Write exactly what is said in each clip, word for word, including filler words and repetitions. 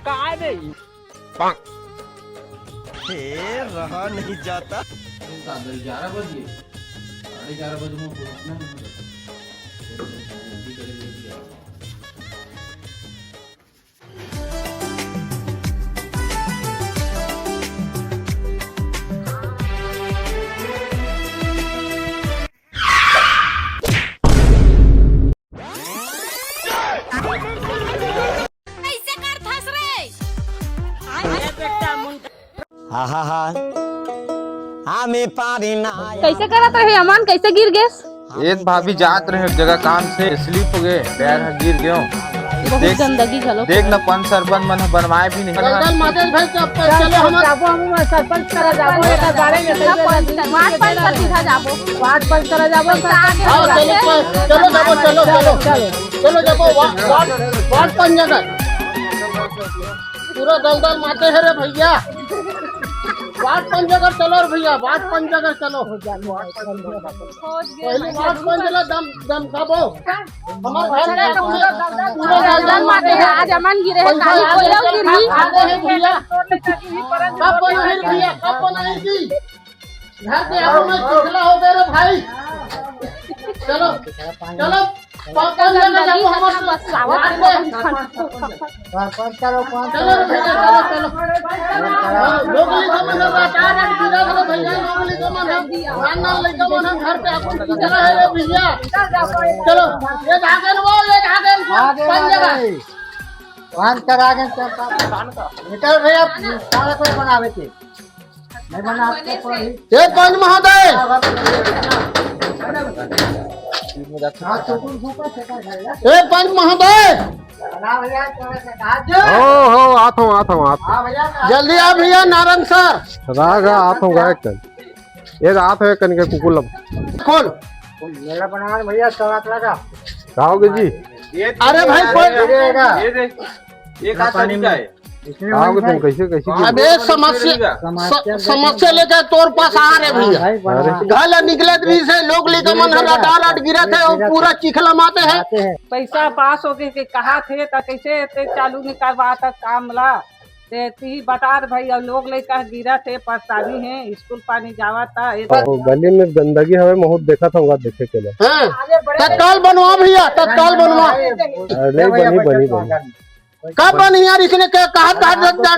काय रे? हे, रहा नहीं जाता। अरे दादा, ग्यारह बज गए, साढ़े ग्यारह बजे में पहुंचना है, मतलब। जल्दी करेंगे भैया। कैसे करथस रे? हा हा हा। आमे पारी ना आया। कैसे करत रहे अमन, कैसे गिर गेस? एक भाभी जात रहे एक जगह काम से, स्लिप हो गए, पैर ह गिर गयो। बहुत देख, गंदगी घलो। देख न, पंच सरपंच मन ह बनवाए भी नहीं। दलदल माते भाई, चलो, चलो, हम जाबो, हम सरपंच करा जाबो, एकर बारे में कहिबे ना। वार्ड पंच करा सीधा जाबो। वार्ड पंच करा जाबो, सरपंच हाँ, करा चलो, जाबो। चलो, चलो, जाबो, चलो, चलो। चलो, जाबो, वा-, वार्ड, वार्ड पंच जगह। पूरा दलदल माते है रे भैया। वार्ड पंच जगह चलो रे भैया, वार्ड पंच जगह चलो। पहले वार्ड पंच ला दम, दम दबो। हमार घर में पूरा दलदल माते हैं। आज अमन गिरे हैं, पैसा काली आज कोई और गिरी। आते हैं भैया। कब बनाई भैया, कब बनाई थी? घर के आगू में चिखला हो गए रे भाई। चलो, चलो, पाँच, पाँच जगह जाओ, हम बस वार्ड में। सरपंच करो, पाँच चलो रे भैया, चलो, चलो। लोग लिखो मन है, चार आठ गिरा रे भैया, लोग लिखो मन है। नान नान लइका मन है, घर पे अपन चिखला है रे भैया। चलो, ये धागे न वो, ये धागे न वो, आगे बन जगह। भाई। पान करा के चल, निकल भैया, सारा कोई बनावे के। नहीं बना आपको कोई। हे पंच महोदय, हाँ, चुकुल फूका फेंका जाएगा। हे पंच महोदय, बना भैया, थोड़ा सा कहा दे। हो, हो, आत हूँ, आत हूँ, आत हूँ। हाँ भैया, जल्दी आ भैया, नारायण सर। राग आ, आत हूँ, गायक कर। ये रात है कनके कुकुर लब। खोल। मेला बना भैया, सड़क लगा। कहोगे जी? अरे भाई, कोई ये देख, ये देख, ये का तरीका है? कहोगे तुम, कैसे, कैसे की? अबे समस्या, समस्या स-, समस्या लेकर तोर पास आ रहे भैया। हाँ भाई, बना। अरे। घर ले निकलत भी से लोग लेकर मन हरा डाल अट गिरा थे और पूरा चिखला माते हैं। आते हैं। पैसा पास हो गए के कहा थे, त कैसे ते चालू नहीं करवा तक काम ला? ते ती बता दे भाई, अब लोग लइका गिरत हे, परेशानी हे, स्कूल पानी जावत हे। ओ, गली में गंदगी हवे, महूँ देखत हूँ, देखे के लिए। हाँ, तत्काल बनवा भैया, तत्काल बनवा। अरे, नहीं बनी, बनी, बनी। कब बनी यार, इसने क्या कहा, कहा,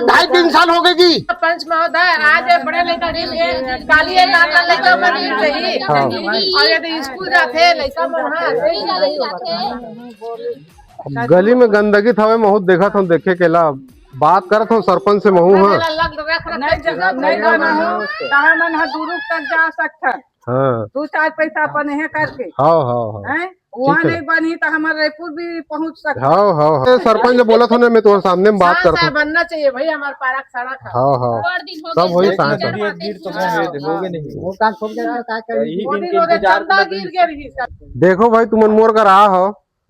ढाई तीन साल हो गए जी। पंच महोदय, आज ये बड़े लइका गिर गए, काली ये नाना लइका बनी रही। हाँ। और ये तो स्कूल जाते, लइका मन, हाँ। गली में गंदगी थवे, महूँ देखत हूँ, देखे के ला बात करत हूँ सरपंच से, महूँ, हाँ। नहीं जगह, नहीं जाना हो, तहाँ मन ह दूर तक जा सकथन। हाँ। दू चार पैसा अपन हे करके। हाँ, हाँ, हाँ। हैं? वहाँ ठीक है। नहीं बनी तो हमारे रायपुर भी पहुँच सकथन। हाँ, हाँ, हाँ। सरपंच से बोलत हूँ ना, मैं तुम्हारे सामने में बात हाँ, करता हूँ। बनना चाहिए भाई, हमारे पारा के सड़क है। हाँ, हाँ। बड़ दिन हो सब गए, वही दो सांस चार है। बातें। वो काम छोड़ के का करी? यही दिन के इंतजार चंदा गिर गए रही सब। देखो भाई, तुमन मोर करा हो,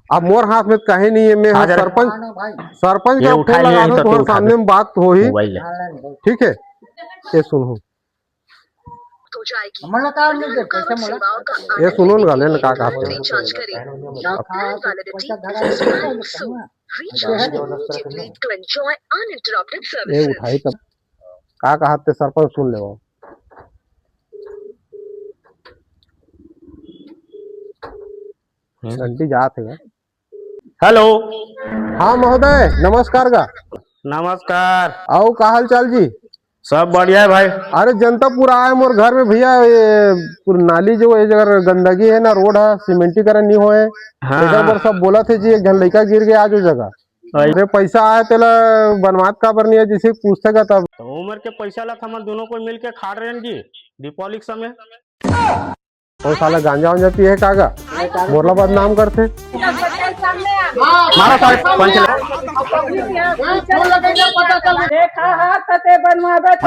अब मोर हाथ में कहीं नहीं है, मैं हाँ, हाँ जरा सरपंच, हाँ, भाई। सरपंच ये का उठा फोन लिए लगा यही दो, तो तोर उठा सामने दे। में बात होही। मोबाइल ले। ठीक है, ये सुनो। हो जाएगी। हमला का मिल दे, पैसा मोला। ये सुनो ना, गाले ना का कहते हैं। रिचार्ज करें। ना खा, पैसा धरा है, सुनो। Recharge now to enjoy uninterrupted ये services। उठाई तब का कहते सरपंच, सुन ले। हम्म। घंटी जात है। हेलो। हाँ महोदय, नमस्कार गा। नमस्कार। अउ का हाल चाल जी? सब बढ़िया है भाई। अरे जनता पूरा आए मोर घर में भैया, ये पूरी नाली जो ये जगह गंदगी है ना, रोड है, सीमेंटीकरण नहीं होए, हाँ, एकर हाँ। बर सब बोलत हे जी, एक झन लइका गिर गया आज वो जगह। भाई। अरे पैसा आए तेला बनवात काबर नहीं है, जैसे पूछते का तब। तो उम्र के पैसा ला हमन दोनों कोई मिल के खाड़ रहे हैं जी, दीपावली के समय। ओ साला गांजा वांजा पिए का गा? मोरला बदनाम करथे। मारा साले पंच ले। देखा हाथ ते बनवाबे त।